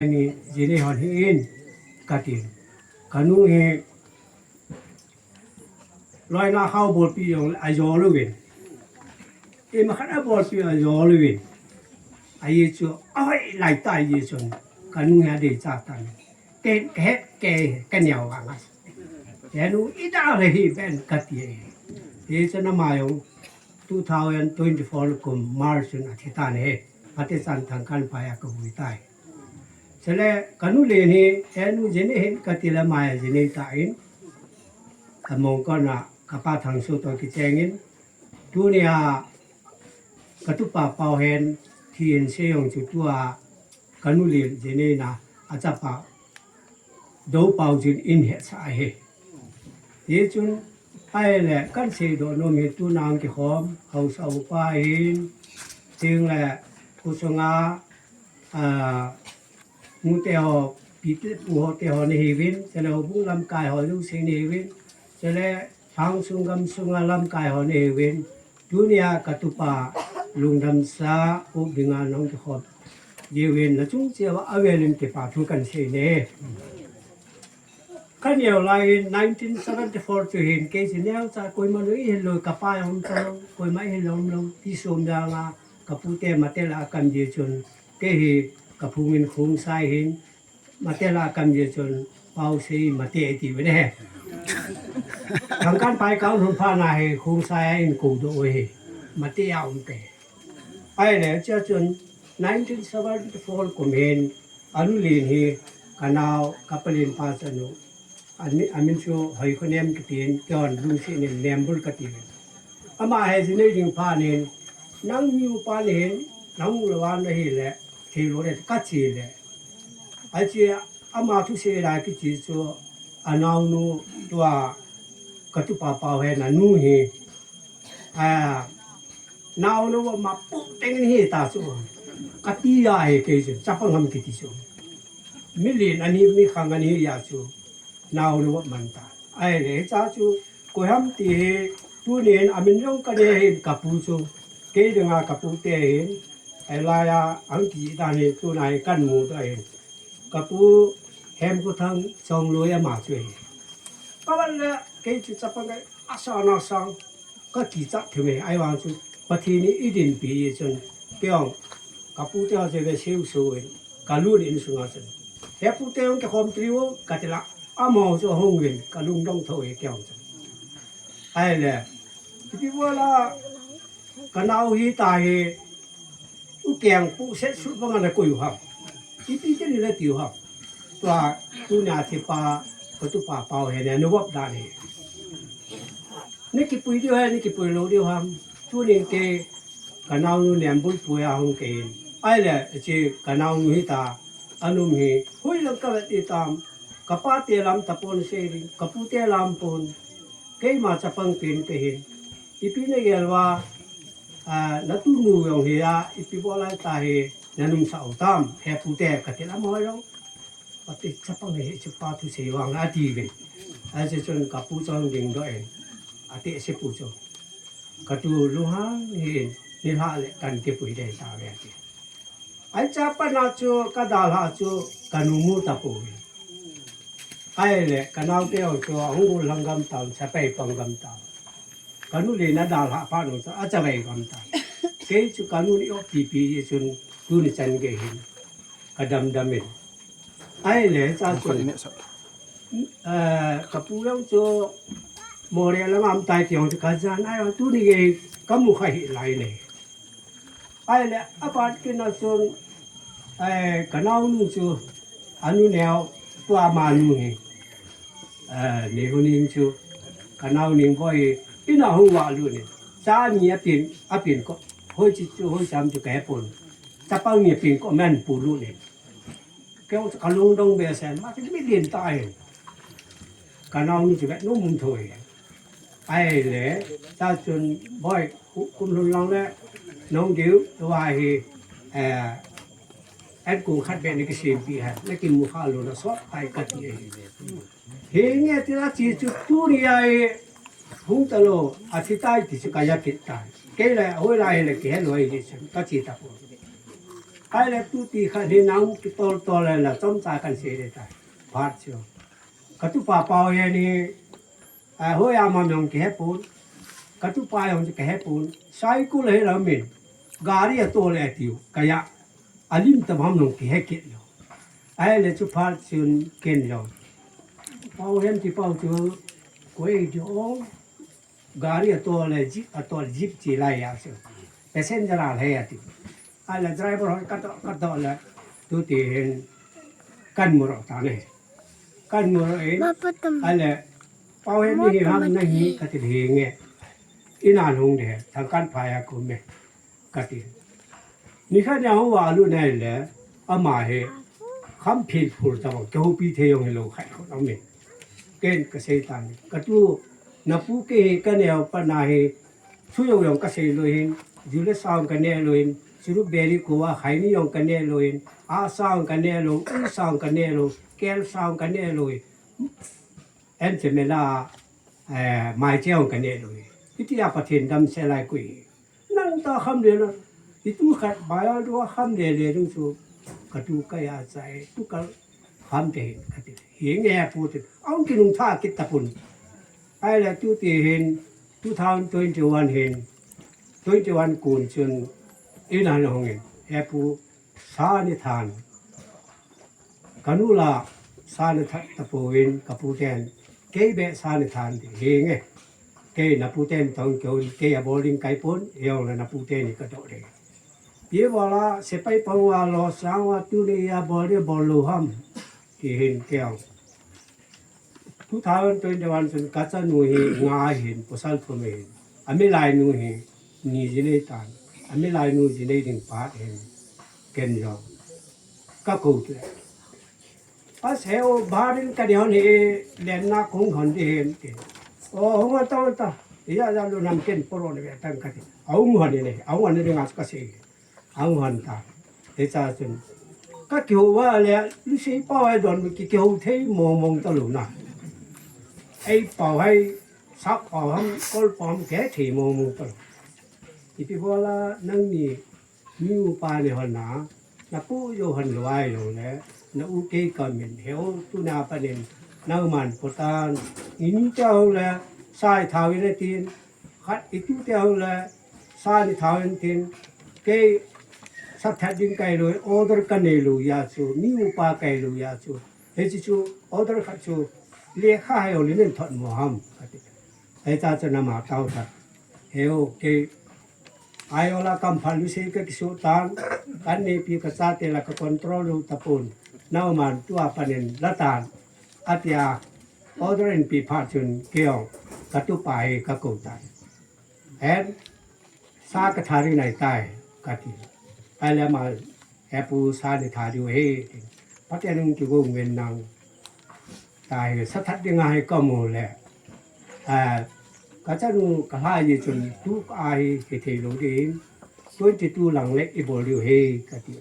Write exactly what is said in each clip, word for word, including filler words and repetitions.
ni jini hon hi in kati. Kanu hi loina khao bolpi jong ajol uvin. Ima khat abolpi ajol uvin. Ahi chu ahoi lai ta ahi chun kanu hi adei cha tan. Ken kahet ke kaneo vang a. Henu ida le hi ben kati. Hichun ama jong two thousand twenty-four kum March chun athi tan e. Patechan Thangkanphai a kavui tai. Chule kanu len hi henu jini hin kati le ama jini ta in. Kamong kona kapa Thangso to kichengin. Tunia katupa Paohen thi in se jong chu tua kanu len jini na achapa Dopao jin in hesa ahi. Hichun ahile kan seidoh nom hi tuna hung kikhom haosa upa hin ting le khusunga, a, nute ho, pite pu ho te ho nahiuvin, chule houbung lamkai ho jouse nahiuvin, chule lhangsung gamsunga lamkai ho nahiuvin, tunia katupa Lungdamsa Upbinga nahung kikhom jiuvin nachung cheh uva avelin kipa thu kan sei ne. Kaneo lai in nineteen seventy-four chu hin kei chu neocha koima nu ihil lou, kapa jong umta lou, koima ihil lou umlou, ti som janga kapute mate lah a akam ji chun kei hi kaphung in Khongsai hin mate lah a akam ji chun Paosei mate atiuve. Thangkanphai kaum lhon phat na hi Khongsai a in koudoh uve, mate a um te. Ahile chua chun nineteen seventy-four kum hin anu len hi kanao kapalen pa chanu amin, amin chu Hoikhonem kitin, kihon lungset in Nembul kati. Ama hi jinei ding phat in nang mi upa nahin, nang lou a nahile theilou le kati le. Ache ama thusei lai kiti chu anaonu tua katupa Paohen anu hi, a, naonu ma pu teng hi ta chu. Kati ahi kei chu, chapang ham kiti chu. Milen ani, mikhang ani a chu naonu man ta. Ahile cha chu koiham ti hi tunin amin jong kanei hin kapu chu. Kei dinga kapute hin, ahilai a hung kiti dan hi tuna hi kan mudoh hin. Kapu Hemkhothang Chongloi ama chu ahi. Kavet le kei chu chapang kai asang asang kakichat thim e, ahivang chu Pathen in eidinpi chun kei jong kapute ho chu ve seu seu in kalut in sunga chun. He pute jong kikhom trio kati la, amaho chu ahung uvin kalungdong tho e kei jong chun. Ahile, ipi bola kanao hi ta hi, ukeng pu set sut banga nakoi u ham. Ipi teni natiu ham. Tua, tuna thipa, katupa Paohen navop dan hi. Nakipui diu ham, nakipui lou diu ham. Tunin kei, kanaonu Nembul pui a hung kei in. Ahile, hiche kanaonu hita, anum hi, hoilang kavet itam. Kapate lam tapon seiling, kapute lam pon. Keima chapang pen kahin. Ipi nagel uva, a, natunu jong hi a, ipi bol a ta hi, nanumsah u tam, he pute kati la amaho jong. Pati chapang hi chu pa thusei vang atiuvin. Ache chun kapu chun dingdoh in. Atehse pu chu. Katu lunghang hin, nilhah le kan kipui dei tauve ati. Ahi cha pat na chu kadalhah chu kanu mu tapouve. Ahile kanaote ho chu ahung gollhang gam tan, Chapei pang gam tan. Kanu len adalhah phat u chu aChavei gam tan. Kei chu kanu ni op pipi chun tuni chan gei hin kadamdam in. Ahile cha chu, eh, kapu jong chu Moreh langa um tai ti jong chu kajan ahi, tuni gei kamu kha hih lai ne. Ahile, apat kit na chun, eh, kanaonu chu, anu neo, tua amanu hi, eh, Nehuneng chu, kanaonu Nengboi, in a hung valut in. Cha ni apen, apen ko, hoiche chu, hoiche ham chu kahepon. Chapang ni apen ko, aman pulut in. Kei jong chu kalungdong behseh, ama chu milen tah in. Kanaonu chu vet nom um thou e. Ahile, cha chun, Boi, kum lhun lang le, nahung diu, tua hi, eh, ankong khat beh nakisempeh ham, nakimu kha lou na sot tai kati ahi. Hinge ti la chi chu tuni a hi, hung talou, athi tai ti chu kaja kit tai. Kei le, hoilai hile kihe lou ahi chu, kache tapon. Kai le tu ti khat hi nang kitol tol le la chomcha kan sei le ta. Phat chu. Ka tupa Pau Hen hi, a, hoi a ma nong kihe pon. Ka tupa jong kihe pon. Cycle hi la min. Gari a tol le tiu. Ka ja. A lim ta bam nong kihe kit lou. Ai le chu phat chun ken jong. Pau Hen ti pau chu. Koi di ong. Gari a tol le jeep, a tol jeep chi lai a chu. Passenger a le a ti. Ai le driver hon ka to, ka to le. Tu ti hin kan mu ro ta ne. Kan mu ro e. Ai le Pau Hen ni hi ham na hi ka ti hi nge. Ina lung de. Thang kan pha ya ku me. Ka ti. Ni khat nia hung va lut nai le, ama hi, kham phil phul ta bang, kihoupi thei jong hilou khat khut aum in. Ken ka sei tan. Ka tu, na pu kei hi ka neo pa na hi, thu jong jong ka sei lou hin, Julius song ka ne lou hin, Churu Beri ko a Khaini jong ka ne lou hin, A song ka ne lou, U song ka ne lou, Kel song ka ne lou hin. En che me la, eh, mai che jong ka ne lou hin. Iti a Pathen dam se lai kui. Nang ta kham le na. I tu khat ba ya dua kham le le ding chu. Ka tu ka ya chai. Tu ka kham te hin ka ti. Hi nge pu ti. Aung ki nung tha kit ta pun. Ai le tu ti hin two thousand twenty-one hin. Twenty-one kun chun. Ina na hong hin. He pu sa ni than. Ka nu la sa ni that ta pon ka pu ten. Kei be sa ni than ti hi nge. Kei na pu ten tong keu kei a boarding kai pon. Yong la na pu ten ni ka to de. Ye bola sepai pa wa lo sa wa tu ni ya boarding bol lo ham. Ti hin keu. Two thousand twenty-one chun ka chanu hi nga hin pasal thum hin. A milai nu hi ni ji nei tan. A milai nu ji nei ding pa hin ken jong. Ka ko tu. A se o barin ka ni hon hi len na kong hon di hin ti. O hung ta ta. Ya ya lu nam ken poro ne tan ka ti. A hung hon ni ne. A hung hon ni nga ka se. Ang hon ta. Hicha chun. Ka kihou va le, Lusei pau ai don ki kihou thei mong mong ta lou na. Ei pau hai, sak pau ham, kol pau ham ke thei mong mong ta lou. Ipi bola nang ni, ni upa ni hon na, na pu jo hon lou ai lou le, na u kei ka min he o tu na pa nin, nang man ko tan, ini ta ho le, sai thau i le tin, khat i tu te ho le, Sa ni thau in tin, kei sa that ding kai lou, order ka nei lou ya chu, mi upa kai lou ya chu. Hiche chu, order khat chu, lekha hai o linen thot mo ham, ka ti. Hicha chu nama tao ta. He o, kei, ai o la kam phan lu sei ka kisu tan, kan nei pi ka cha te la ka control lou ta pon. Nau man tua panin la tan, atia, order in pi pha chun, kei o, ka tu pa hi ka ko tan. Hen, sa ka tha ding nai tai, ka ti. Ai le ma, he pu sa ni tha diu he, ti. Pathen hung kigo ngen nang. Tai, sa that ding a hi ka mu le. A, ka chanu ka hla ye chun, tu ka a hi, ki thei lou ding. Twenty-two lang le i bol diu he, ka ti.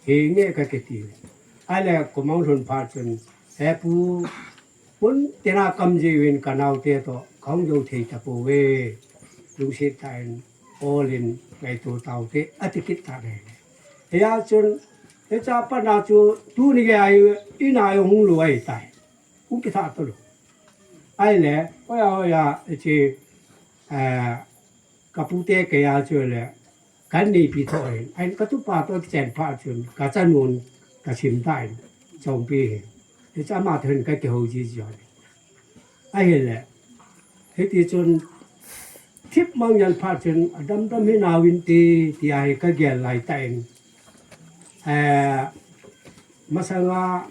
He nge ka ki ti. Ai le, ko mang lhun pha chun, he pu, Pun tina kam jiuvin ka naote toh, ka hung jou thei tapouve. Lungset tah in, olin, ngaito taute, ati kit tan ahi. Hia chun, hiche a pat na chu, tuni gei a, in a hung lou ahitai. Hung kitha talou. Ahile, hoiya, hoiya, hiche, eh, Ka pute kei a chu le, kan neipi tho hin. Ahin ka tupa toh kichen phat chun, ka chanun ka sim tan, Chongpi hin. Hiche ama toh hin ka kihou ji ji ahi. Ahile, hiti chun, thip mang jal phat chun, adam dam hi nauvin ti, tia hi ka gel lai tan. Eh, masanga,